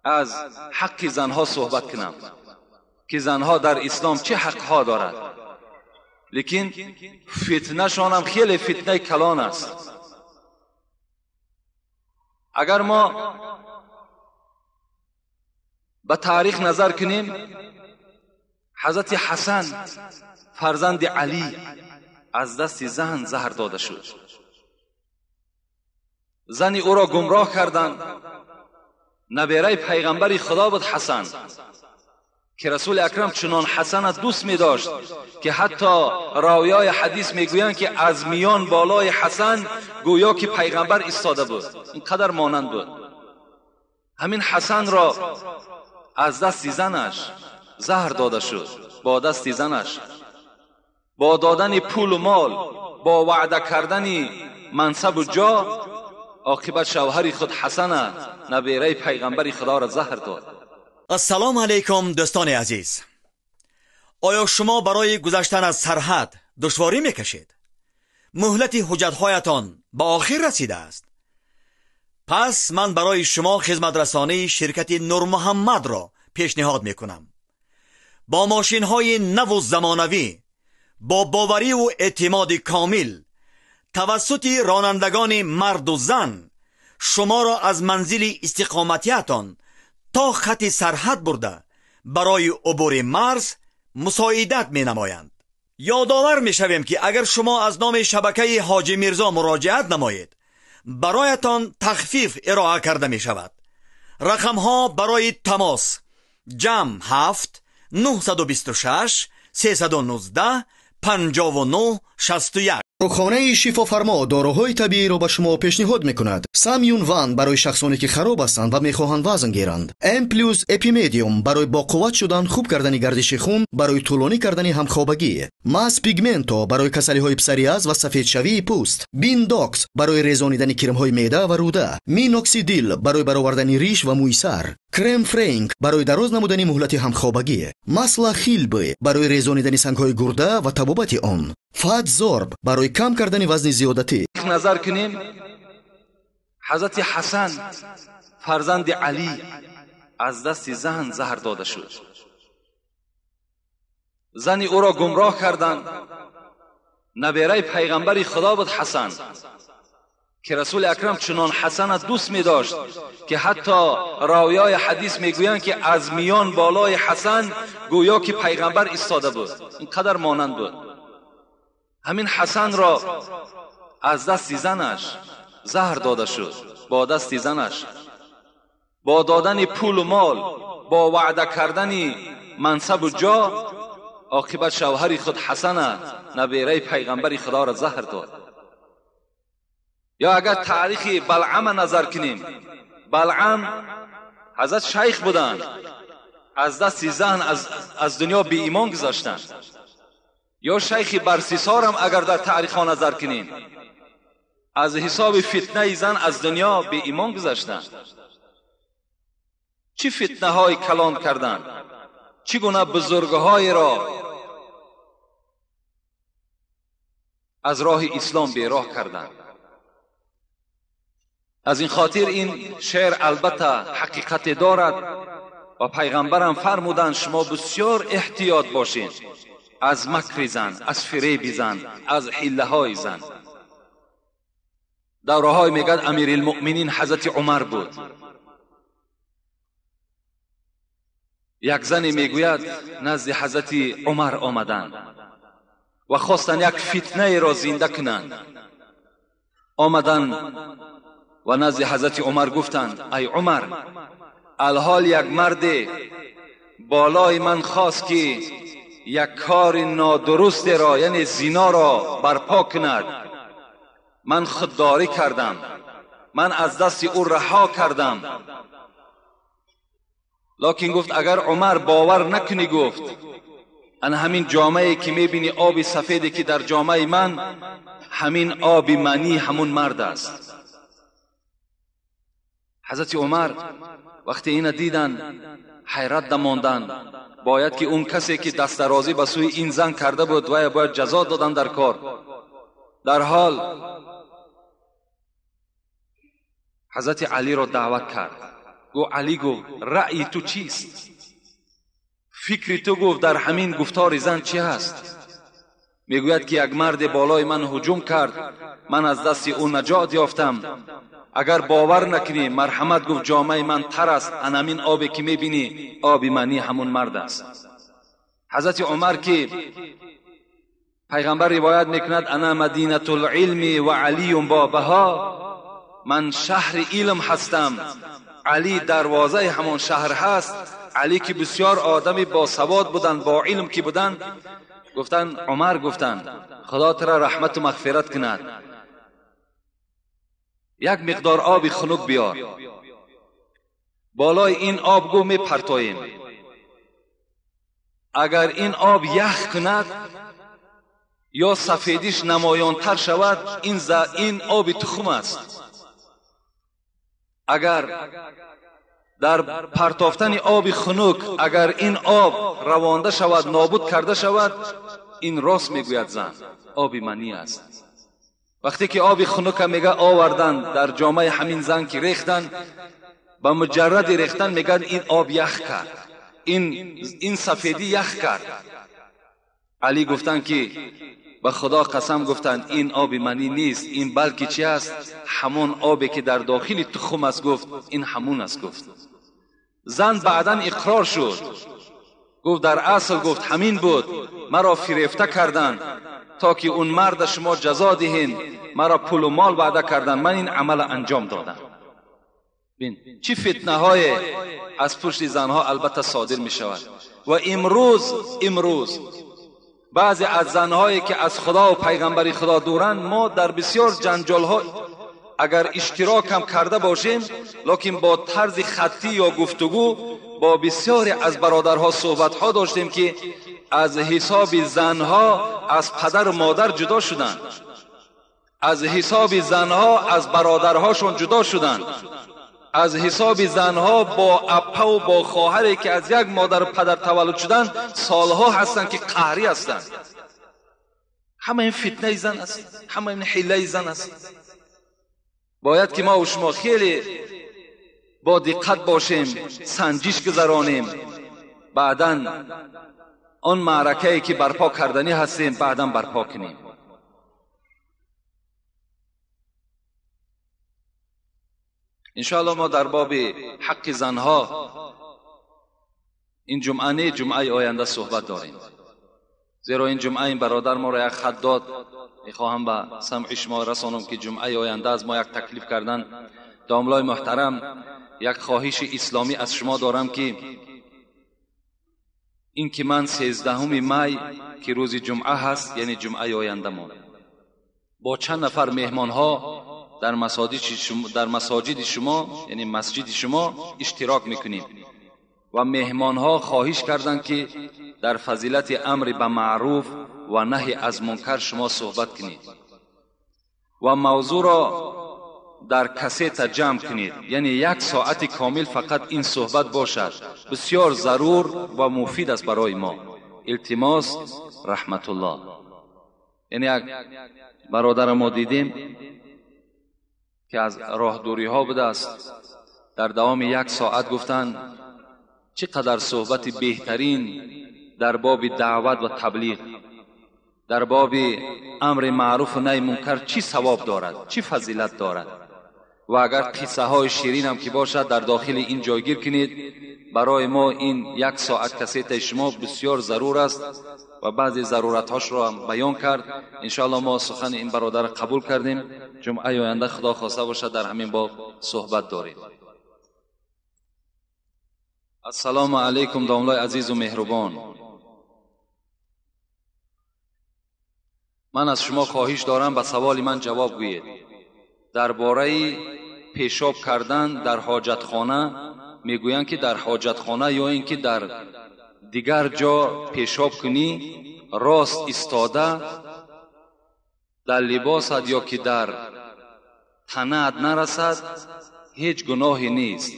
از حق زنها صحبت کنم که زنها در اسلام چه حقها دارد، لیکن فتنه شان هم خیلی فتنه کلان است. اگر ما به تاریخ نظر کنیم، حضرت حسن فرزند علی از دست زن زهر داده شد. زن او را گمراه کردند. نبیره پیغمبر خدا بود حسن، که رسول اکرم چنان حسن دوست می داشت که حتی راویای حدیث می گویند که از میان بالای حسن گویا که پیغمبر ایستاده بود، اینقدر مانند بود. همین حسن را از دست زنش زهر داده شد، با دست زنش، با دادن پول و مال، با وعده کردن منصب و جا، عاقبت شوهر خود حسن نبیره پیغمبر خدا را زهر داد. السلام علیکم دوستان عزیز. آیا شما برای گذشتن از سرحد دشواری میکشید؟ مهلت حجتهایتان به آخر رسیده است. پس من برای شما خدمت رسانی شرکت نور محمد را پیشنهاد میکنم. با ماشین های نو و زمانوی، با باوری و اعتماد کامل، توسط رانندگان مرد و زن شما را از منزل استقامتیتان تا خط سرحد برده برای عبور مرز مساعدت می نمایند. یادآور می شویم که اگر شما از نام شبکه حاجی میرزا مراجعت نمایید، برایتان تخفیف ارائه کرده می شود. رقم ها برای تماس: جمع 7 926 319 59 61. Дорухонаи Шифофармо доруҳои табииро ба шумо пешниҳод мекунад. Самюн Ван барои шахсоне ки хароб ҳастанд ва мехоҳанд вазн гиранд. М плюс Эпимедиум барои боқувват шудан, хуб кардани гардиши хун, барои тӯлонӣ кардани ҳамхобагӣ. Мас Пигменто барои касалиҳои псориаз ва сафедшавии пӯст. Биндокс барои резонидани кирмҳои меъда ва рӯда. Миноксидил барои баровардани риш ва мӯи сар. Крем Френк барои дароз намудани муҳлати ҳамхобагӣ. Масла Хилбы барои резонидани сангҳои гурда ва табобати он. Фатзорб барои кам кардани вазни зиёдатӣ. نظر کنیم، حضرت حسن فرزند علی از دست زن زهر داده شد. زن او را گمراه کردند. نبیره پیغمبر خدا بود حسن، که رسول اکرم چنان حسن دوست می داشت که حتی راویای حدیث می گویند که از میان بالای حسن گویا که پیغمبر ایستاده بود، اینقدر مانند بود. همین حسن را از دست زنش زهر داده شد، با دست زنش، با دادن پول و مال، با وعده کردن منصب و جا، عاقبت شوهر خود حسن نبیره پیغمبر خدا را زهر داد. یا اگر تاریخ بلعم نظر کنیم، بلعم حضرت شیخ بودند، از دست زن از دنیا بی ایمان گذاشتند. یا شیخ برسیسار هم اگر در تاریخ ها نظر کنیم، از حساب فتنه زن از دنیا به ایمان گذشتند. چه فتنه های کلان کردند، چگونه بزرگهای را از راه اسلام بیراه کردند. از این خاطر این شعر البته حقیقت دارد و پیغمبرم فرمودند شما بسیار احتیاط باشین از مکر زن، از فریب زن، از حیله های زن. دوره های میگد امیرالمؤمنین حضرت عمر بود. یک زنی میگوید نزد حضرت عمر آمدند و خواستند یک فتنه را زنده کنند. آمدند و نزد حضرت عمر گفتند ای عمر، الحال یک مرد بالای من خواست که یک کار نادرست را، یعنی زنا را برپا کند. من خودداری کردم، من از دست او رها کردم. لکن گفت اگر عمر باور نکنی، گفت ان همین جامعه که میبینی، آب سفیدی که در جامعه من، همین آب منی همون مرد است. حضرت عمر وقتی اینو دیدن حیرت ماندن. باید که اون کسی که دست درازی به سوی این زن کرده بود و باید جزا دادن در کار. در حال حضرت علی را دعوت کرد، گفت علی گفت رأی تو چیست؟ فکر تو گفت در همین گفتار زن چی هست؟ میگوید که یک مرد بالای من هجوم کرد، من از دست او نجات یافتم. اگر باور نکنی مرحمت گفت جامعه من تر است، انامین آبی که میبینی آب منی همون مرد است. حضرت عمر که پیغمبر روایت میکند انا مدینة العلم و علی بابها، من شهر علم هستم، علی دروازه همان شهر هست. علی که بسیار آدمی با سواد بودند، با علم که بودند، گفتند عمر گفتند خدا ترا رحمت و مغفرت کند، یک مقدار آب خنک بیار، بالای این آب گو می پرتاییم، اگر این آب یخ کند یا سفیدیش نمایانتر شود این آب تخم است. اگر در پرتافتن آب خنک اگر این آب روانده شود، نابود کرده شود، این راست میگوید زن، آب منی است. وقتی که آب خنک میگه آوردن در جامعه همین زن که ریختن، به مجرد ریختن میگن این آب یخ کرد، این سفیدی یخ کرد. علی گفتن که به خدا قسم گفتند این آب منی نیست، این بلکه چی است؟ همون آبی که در داخل تخم است. گفت این همون است. گفت زن بعدا اقرار شد، گفت در اصل گفت همین بود، مرا فریفته کردند تا که اون مرد شما جزا دهین، مرا پول و مال وعده کردند، من این عمل انجام دادم. بین چی فتنه های از پشت زنها البته صادر می شود. و امروز بعضی از زنهایی که از خدا و پیغمبر خدا دورند، ما در بسیار جنجال ها اگر اشتراک هم کرده باشیم، لکن با طرز خطی یا گفتگو با بسیاری از برادرها صحبت ها داشتیم که از حساب زنها از پدر و مادر جدا شدند، از حساب زنها از برادرهاشون جدا شدند، از حساب زنها با اپه و با خواهری که از یک مادر و پدر تولد شدند سالها هستند که قهری هستند. همه این فتنه زن است، همه این حیله زن است. باید که ما و شما خیلی با دقت باشیم، سنجش گذرانیم، بعدا آن معرکه‌ای که برپا کردنی هستیم بعدا برپا کنیم. انشاءالله ما در باب حق زنها این جمعه نه جمعه آینده صحبت داریم، زیرا این جمعه این برادر ما را یک خط داد، میخواهم به سمع شما رسانم که جمعه آینده از ما یک تکلیف کردن. داملای محترم، یک خواهش اسلامی از شما دارم که این که من 13 می که روز جمعه هست، یعنی جمعه آینده ما با چند نفر مهمان ها در مساجد شما، یعنی مسجد شما اشتراک میکنیم و مهمان ها خواهش کردند که در فضیلت امر به معروف و نهی از منکر شما صحبت کنید و موضوع را در کسیت جمع کنید، یعنی یک ساعت کامل فقط این صحبت باشد. بسیار ضرور و مفید است برای ما. التماس رحمت الله. یعنی یک برادر ما دیدیم که از راه دوری ها بوده است، در دوام یک ساعت گفتند چقدر صحبت بهترین در باب دعوت و تبلیغ، در باب امر معروف و نهی منکر چی ثواب دارد، چی فضیلت دارد، و اگر قصه های شیرین هم که باشد در داخل این جایگیر کنید. برای ما این یک ساعت کسیت شما بسیار ضرور است و بعضی ضرورتهاش را هم بیان کرد. انشاءالله ما سخن این برادر قبول کردیم. جمعه آینده خدا خواسته باشد در همین باب صحبت داریم. السلام علیکم داملای عزیز و مهربان، من از شما خواهش دارم به سوال من جواب گویید. درباره پیشاب کردن در حاجتخانه میگویند که در حاجتخانه یا اینکه در دیگر جا پیشاب کنی، راست ایستاده در لباست یا که در تنت نرسد هیچ گناهی نیست.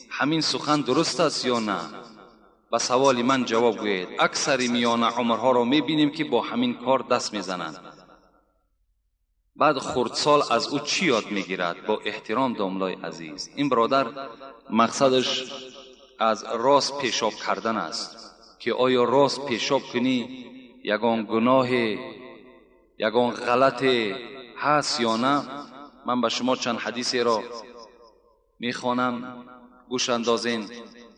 همین سخن درست است یا نه؟ به سوال من جواب گویید. اکثر میان عمرها را میبینیم که با همین کار دست میزنند. بعد خردسال از او چی یاد میگیرد؟ با احترام داملای عزیز، این برادر مقصدش از راست پیشاب کردن است که آیا راست پیشاب کنی یگان گناه، یگان غلط هست یا نه؟ من به شما چند حدیثی را میخوانم، گوش اندازین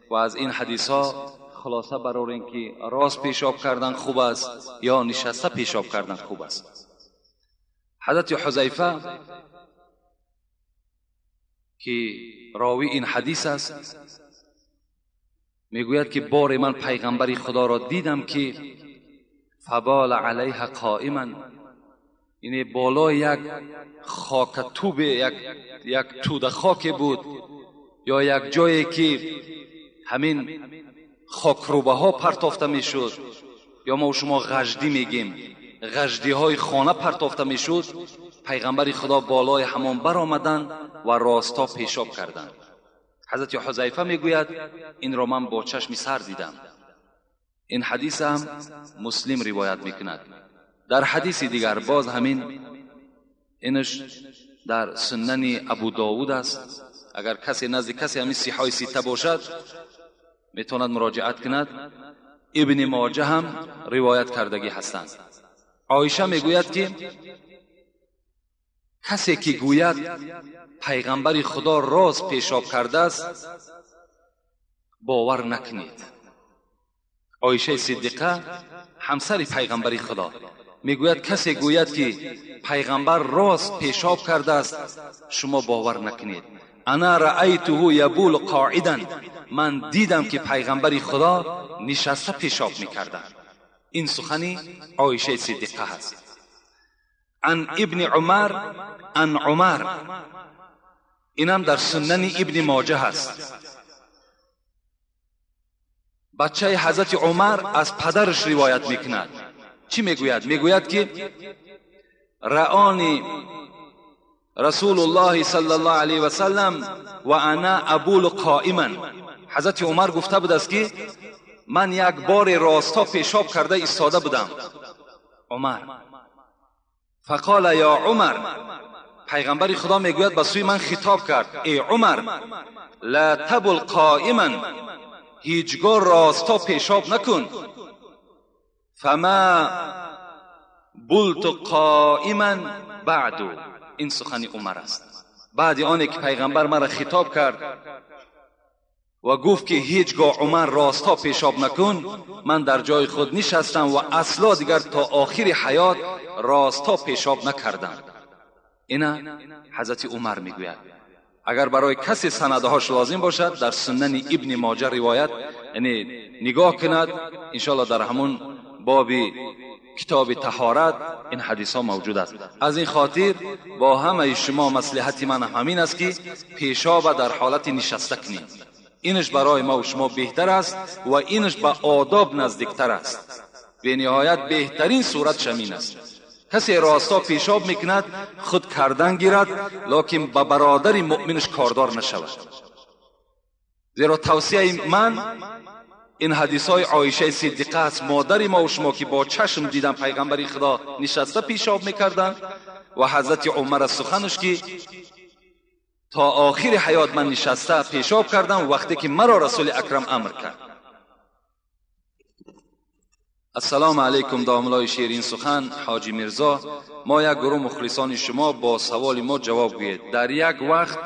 و از این حدیث ها خلاصه برارین که راست پیشاب کردن خوب است یا نشسته پیشاب کردن خوب است. حضرت حذیفه که راوی این حدیث است میگوید که بار من پیغمبر خدا را دیدم که فبال علیه قائما، یعنی بالای یک خاک توب، یک توده خاک بود یا یک جایی که همین خاکروبه ها پرتافته میشد، یا ما و شما غژدی میگیم، غژدی های خانه پرتافته میشد، پیغمبر خدا بالای همان برآمدند و راستا پیشاب کردند. حضرت حذیفه میگوید این را من با چشم سر دیدم. این حدیث هم مسلم روایت میکند. در حدیث دیگر باز همین، اینش در سنن ابو داود است. اگر کسی نزد کسی همین صحای سیته باشد میتواند مراجعت کند. ابن ماجه هم روایت کردگی هستند. عایشه میگوید که کسی که گوید پیغمبر خدا راست پیشاب کرده است باور نکنید. عایشه صدیقه همسر پیغمبر خدا میگوید کسی گوید که پیغمبر راست پیشاب کرده است شما باور نکنید. انا رأیته یبول قاعدا، من دیدم که پیغمبر خدا نشسته پیشاب میکرده. این سخنی عایشه صدیقه هست. عن ابن عمر عن عمر، اینم در سنن ابن ماجه هست. بچه حضرت عمر از پدرش روایت میکند. چی میگوید؟ میگوید که رآنی رسول الله صلی الله علیه و سلم و انا ابول قائما. حضرت عمر گفته بود است که من یک بار راستا پیشاب کرده ایستاده بودم. عمر فقال یا عمر، پیغمبر خدا میگوید به سوی من خطاب کرد، ای عمر لا تبل قائما، هیچگاه راستا پیشاب نکن. فما بلت قائما بعد. این سخن عمر است. بعد آنی که پیغمبر مرا خطاب کرد و گفت که هیچگاه عمر راستا پیشاب نکن، من در جای خود نشستم و اصلا دیگر تا آخر حیات راستا پیشاب نکردم. اینا حضرت عمر میگوید. اگر برای کسی سندهاش لازم باشد در سنن ابن ماجه روایت، یعنی نگاه کند، انشاءالله در همون باب کتاب طهارت این حدیث ها موجود است. از این خاطر با همه شما مصلحت من همین است که پیشاب در حالت نشسته کنید. اینش برای ما و شما بهتر است و اینش به آداب نزدیکتر است. به نهایت بهترین صورت شمین است. کسی راستا پیشاب میکند خود کردن گیرد، لکن به برادر مؤمنش کاردار نشود. زیرا توصیه من این حدیث های عایشه صدیقه است، مادر ما و شما که با چشم دیدن پیغمبر خدا نشسته پیشاب میکردن و حضرت عمر سخنش که تا آخر حیات من نشسته پیشاب کردم وقتی که مرا رسول اکرم امر کرد. السلام علیکم داملای شیرین سخن حاجی میرزا، ما یک گروه مخلصان شما با سوال ما جواب گویید. در یک وقت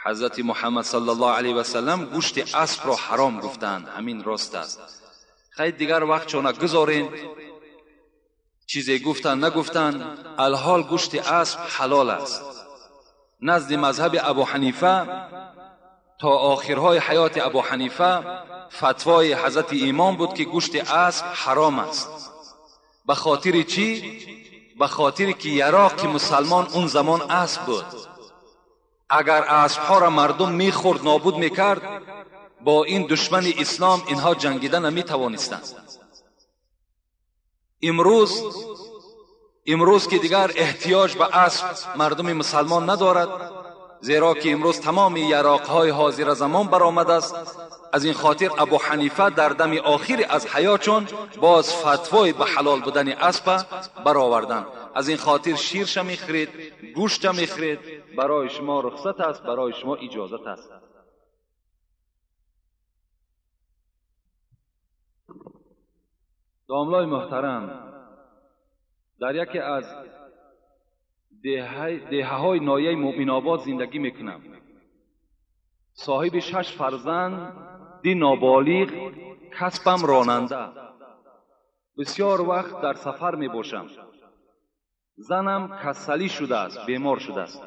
حضرت محمد صلی الله علیه و سلم گوشت اسب را حرام گفتند، همین راست است؟ خیلی دیگر وقت چون گذارین چیزی گفتن نگفتن، الحال گوشت اسب حلال است. نزد مذهب ابو حنیفه تا آخرهای حیات ابو حنیفه فتوای حضرت امام بود که گوشت اسب حرام است. به خاطر چی؟ به خاطر که یراق مسلمان اون زمان اسب بود. اگر اسبها را مردم میخورد نابود میکرد، با این دشمن اسلام اینها جنگیده نمیتوانستند. امروز که دیگر احتیاج به اسب مردم مسلمان ندارد، زیرا که امروز تمام یراقهای حاضر زمان برآمده است. از این خاطر ابو حنیفه در دم آخر از حیاتشون باز فتوای به حلال بودن اسب برآوردند. از این خاطر شیرش میخرید، گوشت میخرید، برای شما رخصت است، برای شما اجازت است. داملای محترم، در یکی از دهه های ناحیه مؤمن آباد زندگی میکنم. صاحب 6 فرزند، 2 نابالغ، کسبم راننده. بسیار وقت در سفر می باشم. زنم کسلی شده است، بیمار شده است.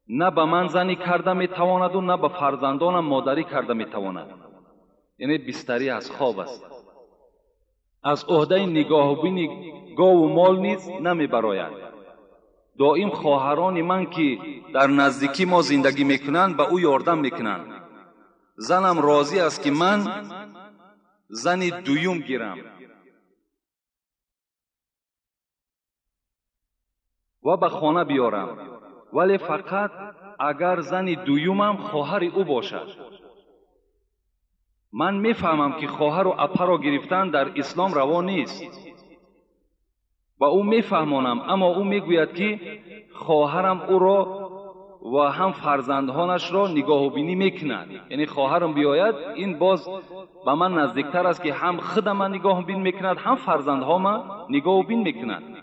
نه به من زنی کرده می تواند و نه به فرزندانم مادری کرده می تواند. یعنی بستری از خواب است. از عهده نگاهبین گاو و مال نیز نمی براید. دائم خواهران من که در نزدیکی ما زندگی میکنند به او یاردم میکنند. زنم راضی است که من زن دویم گیرم و به خانه بیارم، ولی فقط اگر زن دویمم خواهر او باشد. من میفهمم که خواهر و اپا را گرفتن در اسلام روا نیست و او میفهمانم، اما او میگوید که خواهرم او را و هم فرزندانش را نگاه و بینی میکند. یعنی خواهرم بیاید این باز به من نزدیکتر است که هم خود من نگاه و بین میکند، هم فرزندها من نگاه و بین میکند.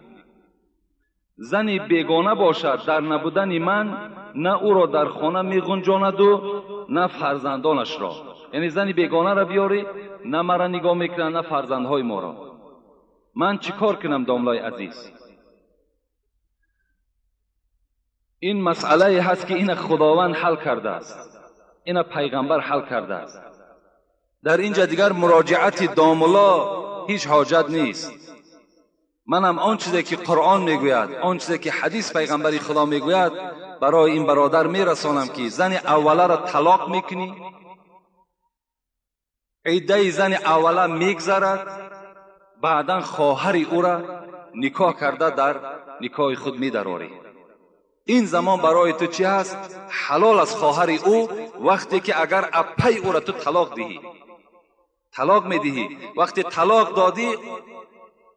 زن بیگانه باشد در نبودن من نه او را در خانه میغنجاند و نه فرزندانش را. یعنی زن بیگانه را بیاری نه مرا نگاه میکند نه فرزندهای ما را. من چیکار کنم داملای عزیز؟ این مسئله هست که این خداوند حل کرده است، این پیغمبر حل کرده است. در اینجا دیگر مراجعت داملا هیچ حاجت نیست. منم آن چیزی که قرآن میگوید، آن چیزی که حدیث پیغمبر خدا میگوید برای این برادر میرسانم که زن اوله را طلاق میکنی، عده زن اوله میگذرد، بعدا خواهر او را نکاح کرده در نکاح خود میدراری. این زمان برای تو چی هست؟ حلال از خواهر او وقتی که اگر اپی او را تو طلاق دهی، طلاق میدهی، وقتی طلاق دادی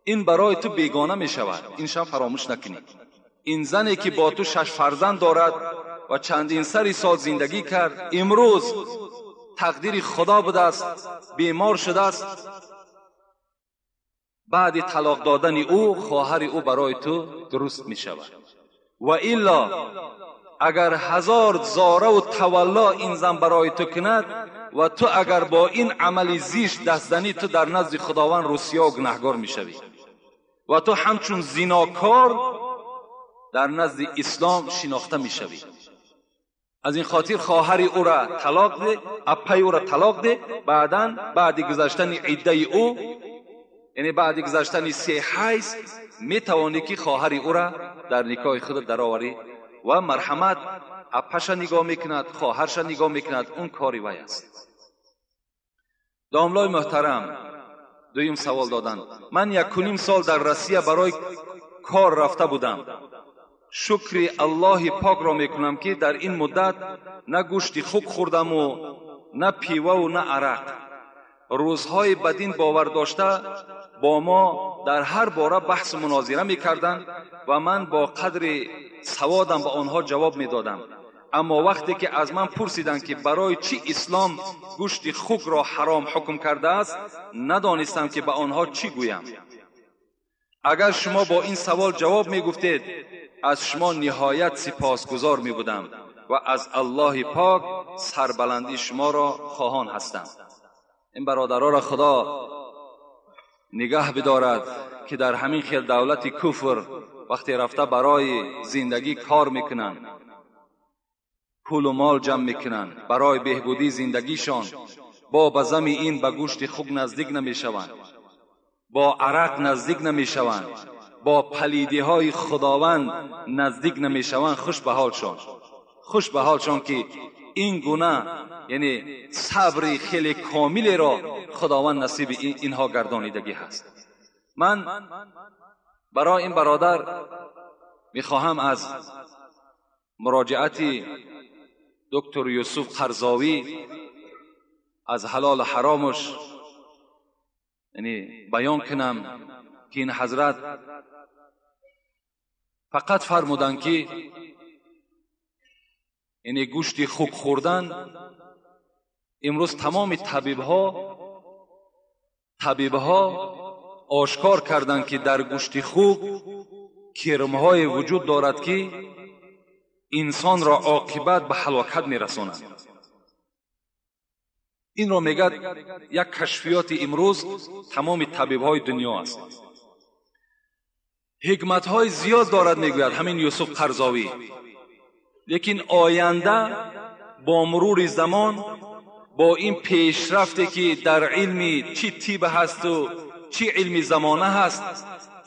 این برای تو بیگانه می شود. این شب فراموش نکنی. این زنی که با تو 6 فرزند دارد و چندین سری سال زندگی کرد، امروز تقدیر خدا بوده است، بیمار شده است. بعد طلاق دادن او خواهر او برای تو درست می شود. و الا اگر 1000 زاره و تولا این زن برای تو کند و تو اگر با این عمل زیشت دست زنی، تو در نزد خداوند رسیا و گناهگار می شوی و تو همچون زیناکار در نزد اسلام شناخته می شوی. از این خاطر خواهر او را طلاق ده، اپای او را طلاق ده، بعداً بعد گذشتن عده او، یعنی بعد گذشتن 3 حیض، می توانی که خواهر او را در نکاح خود درآوری و مرحمت اپش نگاه میکند، خواهرش نگاه میکند، اون کاری وی است. داملای محترم، دویم سوال دادن. من 1.5 سال در روسیه برای کار رفته بودم. شکر الله پاک را میکنم که در این مدت نه گوشت خوک خوردم و نه پیوه و نه عرق. روزهای بدین باور داشته با ما در هر باره بحث و مناظره میکردند و من با قدر سوادم به آنها جواب میدادم. اما وقتی که از من پرسیدند که برای چی اسلام گوشت خوک را حرام حکم کرده است، ندانستم که به آنها چی گویم. اگر شما با این سوال جواب میگفتید از شما نهایت سپاسگزار میبودم و از الله پاک سربلندی شما را خواهان هستم. این برادرها را خدا نگاه بدارد که در همین خیل دولت کفر وقتی رفته برای زندگی کار میکنند، پول و مال جمع میکنند برای بهبودی زندگیشان، با بزم این به گوشت خوک نزدیک نمیشوند، با عرق نزدیک نمیشوند، با پلیدی های خداوند نزدیک نمیشوند. خوش به حالشان، خوش به حالشان که این گونه یعنی صبر خیلی کامل را خداوند نصیب اینها گردانیدگی هست. من برای این برادر میخواهم از مراجعت دکتر یوسف قرضاوی از حلال حرامش یعنی بیان کنم که این حضرت Фақат фармуданд ки яъне гӯшти хук хӯрдан имрӯз тамоми табибҳо ошкор карданд ки дар гӯшти хук кирмҳое вуҷуд дорад ки инсонро оқибат ба ҳалокат мерасонад. Инро мегӯяд як кашфиёти имрӯз тамоми табибҳои дунё аст. Ҳикматҳои зиёд дорад, мегӯяд ҳамин Юсуф Қарзовӣ. Лекин оянда бо мурури замон, бо ин пешрафте ки дар илми чӣ тиб ҳасту чӣ илми замона ҳаст,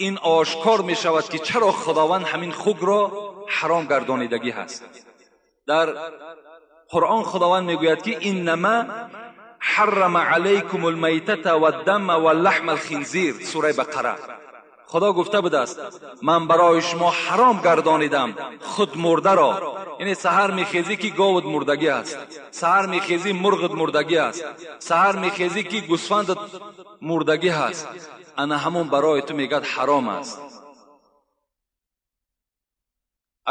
ин ошкор мешавад ки чаро Худованд ҳамин хукро ҳаром гардонидагӣ ҳаст. Дар Қуръон Худованд мегӯяд ки иннама ҳаррама алайкум алмайтата ваддама валлаҳма алхинзир, сураи Бақара. Худо гуфта будааст ман барои шумо ҳаром гардонидам худ мурдаро. Яъне саҳар мехезӣ ки говат мурдагӣ аст, саҳар мехезӣ мурғат мурдагӣ аст, саҳар мехезӣ ки гӯсфандат мурдагӣ ҳаст. Ана ҳамон барои ту мегӯяд ҳаром аст.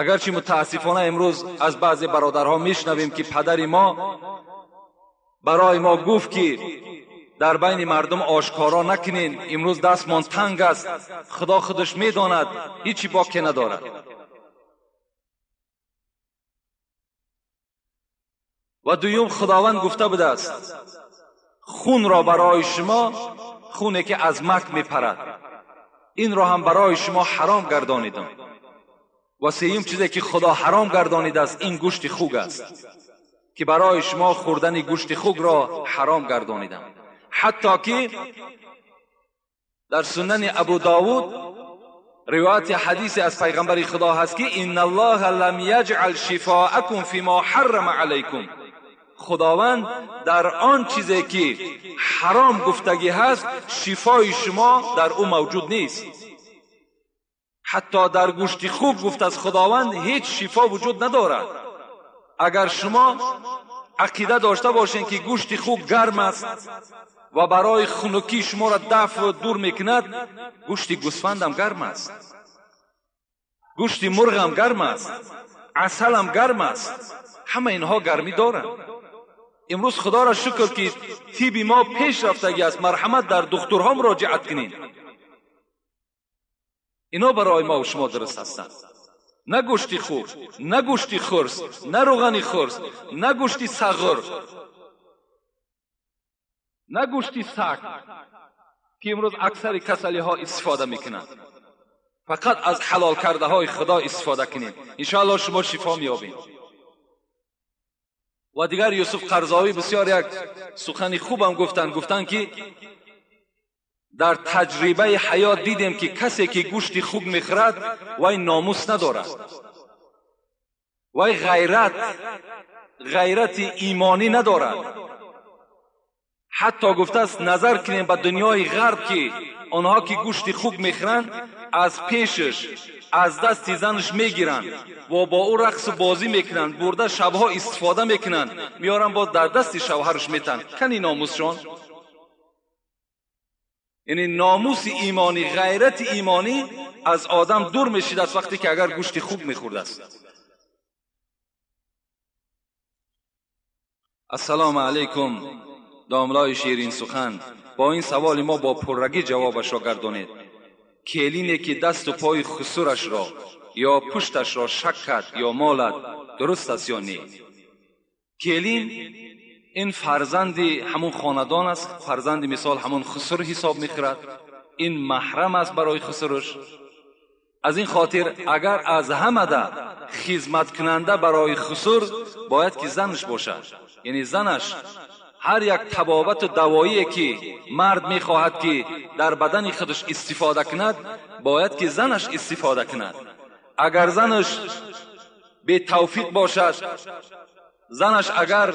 Агарчи мутаассифона имрӯз аз баъзе бародарҳо мешунавем ки падари мо барои мо гуфт ки дар байни мардум ошкоро накунен, имрӯз дастмон танг аст, Худо худаш медонад, ҳечи боке надорад. Ва дуюм Худованд гуфта будааст хунро барои шумо, хуне ки аз мак мепарад, инро ҳам барои шумо ҳаром гардонидам. Ва сеюм чизе ки Худо ҳаром гардонидааст ин гӯшти хук аст ки барои шумо хӯрдани гӯшти хукро ҳаром гардонидам. Ҳатто ки дар сунани Абу Довуд ривояти ҳадисе аз пайғамбари Худо ҳаст ки инна Аллоҳа лам яҷъал шифоакум фима ҳаррама алайкум. Худованд дар он чизе ки ҳаром гуфтагӣ ҳаст шифои шумо дар ӯ мавҷуд нест. Ҳатто дар гӯшти хук гуфт аз Худованд ҳеҷ шифо вуҷуд надорад. Агар шумо ақида дошта бошед ки гӯшти хук гарм аст ва барои хунукӣ шуморо дафъ дур мекунад, гӯшти гӯсфандам гарм аст, гӯшти мурғам гарм аст, асалам гарм аст, ҳама инҳо гармӣ доранд. Имрӯз Худоро шукр ки тиби мо пеш рафтагӣ аст. Марҳамат дар духтурҳо муроҷиат кунед, ино барои мо шумо дуруст ҳастанд. На гӯшти хук, на гӯшти хурс, на равғани хурс, на гӯшти сағр, на гӯшти саг ки имрӯз аксари касалиҳо истифода мекунанд. Фақат аз ҳалол кардаҳои Худо истифода кунед, иншоаллоҳ шумо шифо меёбед. Ва дигар Юсуф Қарзовӣ бисёр як сухани хубам гуфтанд. Гуфтанд ки дар таҷрибаи ҳаёт дидем ки касе ки гӯшти хук мехӯрад вай номус надорад, вай ғайрати имонӣ надорад. Ҳатто гуфтааст назар кунем ба дунёи ғарб ки онҳо ки гӯшти хук мехӯранд аз пешаш, аз дасти занаш мегиранд ва бо ӯ рақсу бозӣ мекунанд, бурда шабҳо истифода мекунанд, меоранд боз дар дасти шавҳараш метанд. Кани номусшон? Яъне номуси имонӣ, ғайрати имонӣ аз одам дур мешидааст вақте ки агар гӯшти хук мехӯрдааст. Ассалому алайкум, домлои ширин сухан. Бо ин саволи мо бо пуррагӣ ҷавобашро гардонед. Келине ки дасту пои хусурашро ё пушташро шак кард ё молад, дуруст аст ё не? Келин ин фарзанди ҳамун хонадон аст, фарзанди мисол ҳамун хусур ҳисоб мехӯрад, ин маҳрам аст барои хусураш. Аз ин хотир агар аз ҳамада хизматкунанда барои хусур бояд ки занаш бошад. Яъне занаш ҳар як табобату давоие ки мард мехоҳад ки дар бадани худаш истифода кунад, бояд ки занаш истифода кунад. Агар занаш бетавфиқ бошад, занаш агар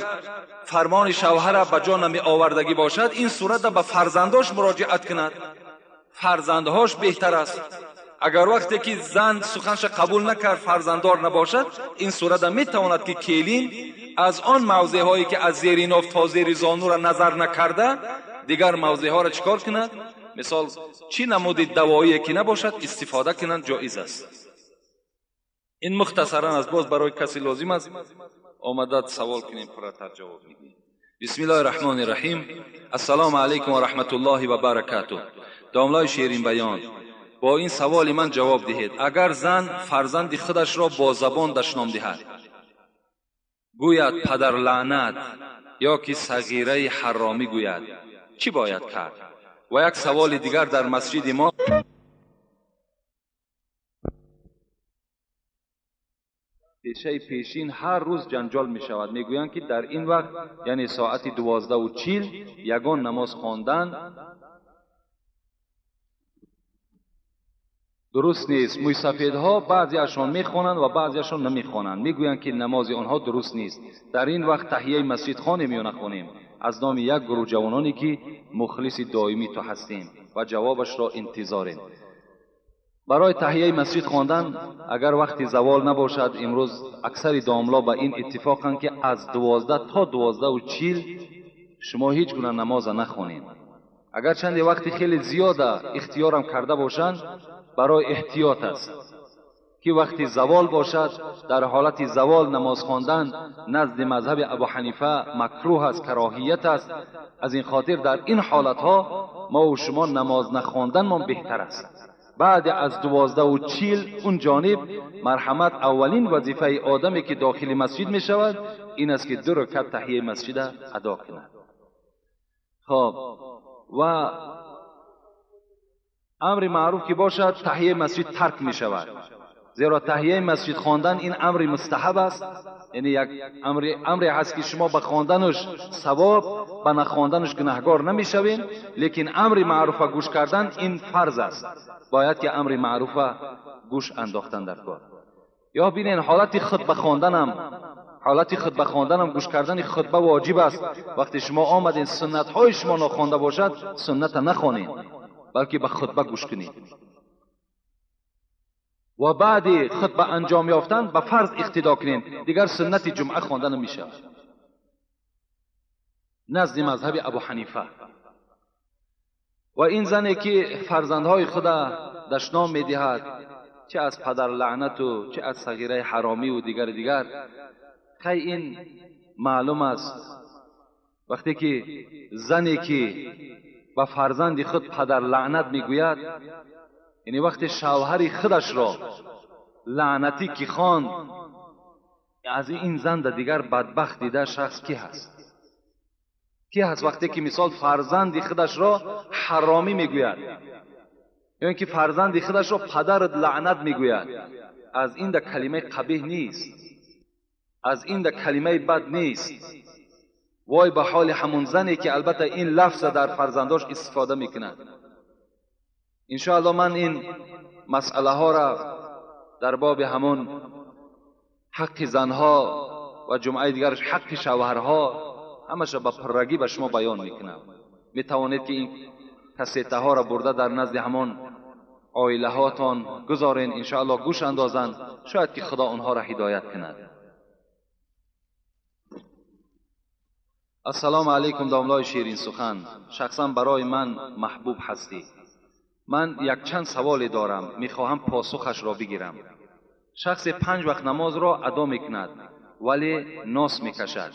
фармони шавҳара ба ҷо намеовардагӣ бошад, ин сурата ба фарзандош муроҷиат кунад, фарзандҳош беҳтар аст. Агар вақте ки зан суханша қабул накард, фарзанддор набошад, ин сурата метавонад ки келин аз он мавзеъҳое ки аз зери ноф то зери зонура назар накарда, дигар мавзеъҳоро чӣ кор кунад? Мисол чӣ намуди давоие ки набошад истифода кунанд, ҷоиз аст. Ин мухтасаран аст, боз барои касе лозим аст омада савол кунем, пурратар ҷавоб медиҳем. بسم الله الرحمن الرحیم. السلام علیکم و رحمت الله و برکاته. داملای شیرین بیان، با این سوال من جواب دهید. اگر زن فرزند خودش را با زبان دشنام دهد، گوید پدر لعنت یا که صغیره حرامی گوید، چی باید کرد؟ و یک سوال دیگر، در مسجد ما پیشه پیشین هر روز جنجال می شود. می گویند که در این وقت، یعنی ساعت 12:40، یگان نماز خواندن درست نیست. مویسفیدها بعضیشان میخوانند و بعضیشان نمیخوانند. میگویند که نماز آنها درست نیست. در این وقت تحیه مسجد خوانیم یا نخوانیم؟ از نام یک گروه جوانانی که مخلص دائمی تو هستیم و جوابش را انتظاریم. برای تحیه مسجد خواندن اگر وقتی زوال نباشد، امروز اکثر داملا به این اتفاقند که از 12 تا 12:40 شما هیچ گونه نماز نخوانید. اگر چند وقتی خیلی زیاده اختیارم کرده باشند، برای احتیاط است که وقتی زوال باشد، در حالت زوال نماز خواندن نزد مذهب ابو حنیفه مکروه است، کراهیت است. از این خاطر در این حالتها ما و شما نماز نخواندن ما بهتر است. بعد از 12:40 اون جانب مرحمت، اولین وظیفه آدمی که داخل مسجد می شود این است که 2 رکعت تحیه مسجد ادا کند. خب و امر معروف که باشد تحیه مسجد ترک می شود، زیرا تحیه مسجد خواندن این امر مستحب است، یعنی یک امری هست که شما به خواندنش ثواب، به نخواندنش گناهگار نمیشوین، لیکن امر معروف گوش کردن این فرض است. باید که امر معروف گوش انداختن در کار. یا ببینین حالت خطبه خواندنم، حالت خطبه خواندنم گوش کردن خطبه واجب است. وقتی شما آمدین سنت های شما ناخوانده باشد، سنت نخوانید، بلکه به خطبه گوش کنید. و بعد خطبه انجام یافتن به فرض اقتدا کنید، دیگر سنت جمعه خواندن نمیشه نزد مذهب ابو حنیفه. و این زنی که فرزندهای خود دشنام میدهد، چه از پدر لعنت و چه از صغیره حرامی و دیگر دیگر، خی این معلوم است. وقتی که زنی که به فرزند خود پدر لعنت میگوید، یعنی وقتی شوهر خودش را لعنتی که خواند، از این زن دیگر بدبخت دیده شخص کی هست؟ کی هست وقتی که مثال فرزند خودش را حرامی میگوید، یا اینکه فرزند خودش را پدر لعنت میگوید؟ از این ده کلمه قبیح نیست، از این ده کلمه بد نیست. وای به حال همون زنی که البته این لفظ در فرزنداش استفاده میکند. انشاءالله من این مسئله ها را در باب همون حق زنها و جمعه دیگرش حق شوهرها همش را به پررگی به شما بیان میکنم. میتوانید که این کسیته ها را برده در نزد همان عائله هاتان گذارین، انشاءالله گوش اندازند، شاید که خدا آنها را هدایت کند. السلام علیکم داملای شیرین سخن، شخصا برای من محبوب هستی. من یک چند سوالی دارم، میخواهم پاسخش را بگیرم. شخص 5 وقت نماز را ادا میکند ولی ناس میکشد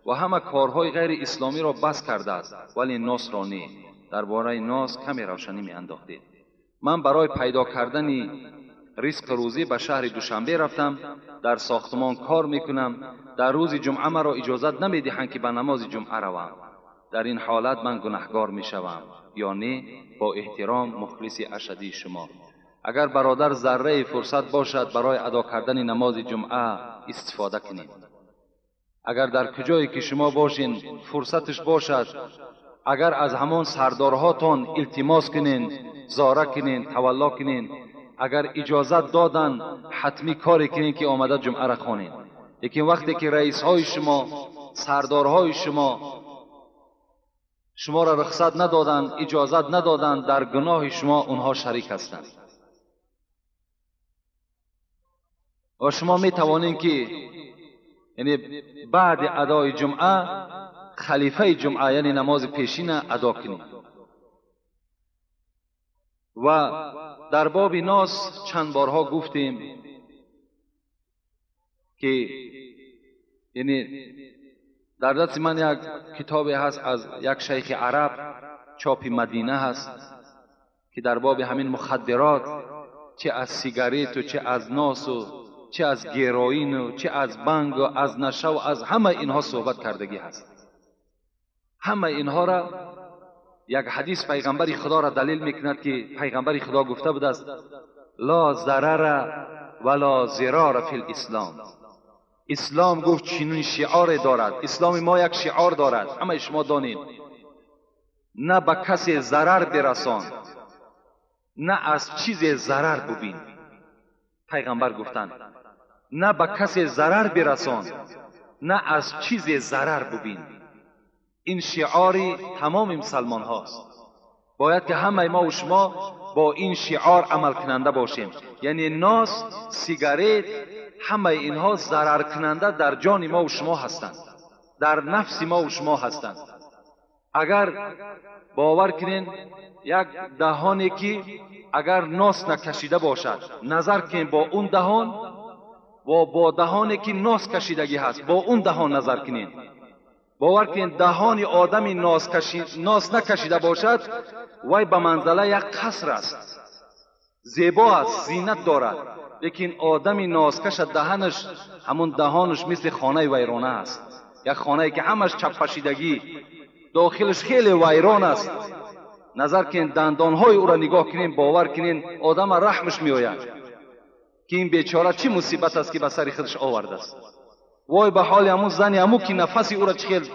و همه کارهای غیر اسلامی را بس کرده است ولی ناس را نه. درباره ناس کمی روشنی میانداختید. من برای پیدا کردن رزق روزی به شهر دوشنبه رفتم، در ساختمان کار میکنم. در روز جمعه مرا اجازت نمیدهند که به نماز جمعه روم. در این حالت من گناهگار میشوم یا نه؟ با احترام مخلص اشدی شما. اگر برادر ذره فرصت باشد برای ادا کردن نماز جمعه استفاده کنید. اگر در کجایی که شما باشین فرصتش باشد، اگر از همان سردارهاتان التماس کنین، زاره کنین، تولا کنین، اگر اجازت دادن حتمی کاری کنین که آمده جمعه را خوانین. لیکن وقتی که رئیس های شما، سردارهای شما شما را رخصت ندادن، اجازت ندادن، در گناه شما اونها شریک هستند. و شما می توانین که یعنی بعد ادای جمعه خلیفه جمعه یعنی نماز پیشین ادا کنید. و در باب ناس چند بارها گفتیم که یعنی در دست من یک کتابی هست از یک شیخ عرب، چاپ مدینه هست، که در باب همین مخدرات، چه از سیگارت و چه از ناس و چه از گروئین و چه از بنگ و از نشه و از همه اینها صحبت کردگی هست. همه اینها را یک حدیث پیغمبر خدا را دلیل میکند که پیغمبر خدا گفته بود است لا ضرر ولا ضرار فی الاسلام. اسلام گفت چنین شعار دارد، اسلام ما یک شعار دارد، همه شما دانید، نه به کسی ضرر برسان نه از چیز ضرر ببین. پیغمبر گفتند نه به کسی ضرر برسان نه از چیز ضرر ببین. این شعار تمام مسلمان هاست. باید که همه ما و شما با این شعار عمل کننده باشیم. یعنی ناس، سیگارت، همه اینها ضرر کننده در جان ما و شما هستند، در نفس ما و شما هستند. اگر باور کنین یک دهانی که اگر ناس نکشیده باشد، نظر کنین با اون دهان و با دهانی که ناس کشیدگی هست، با اون دهان نظر کنین، باور کنین دهان آدمی ناس نکشیده باشد، وی به منزله یک قصر است، زیبا است، زینت دارد. لیکن آدمی نازکش دهنش، همون دهانش مثل خانه ویرانه است، یک خانه که همش چپشیدگی، داخلش خیلی ویران است. نظر کنین دندانهای او را نگاه کنین، باور کنین آدم رحمش میآید که این بیچاره چه مصیبت است که به سر خودش آورده است. وای به حال همون زنی همون که نفسی او را چخیل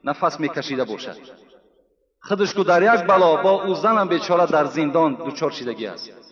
نفس میکشیده باشد، خودش که در یک بلا با او زنم بیچاره در زندان دچار شدگی است.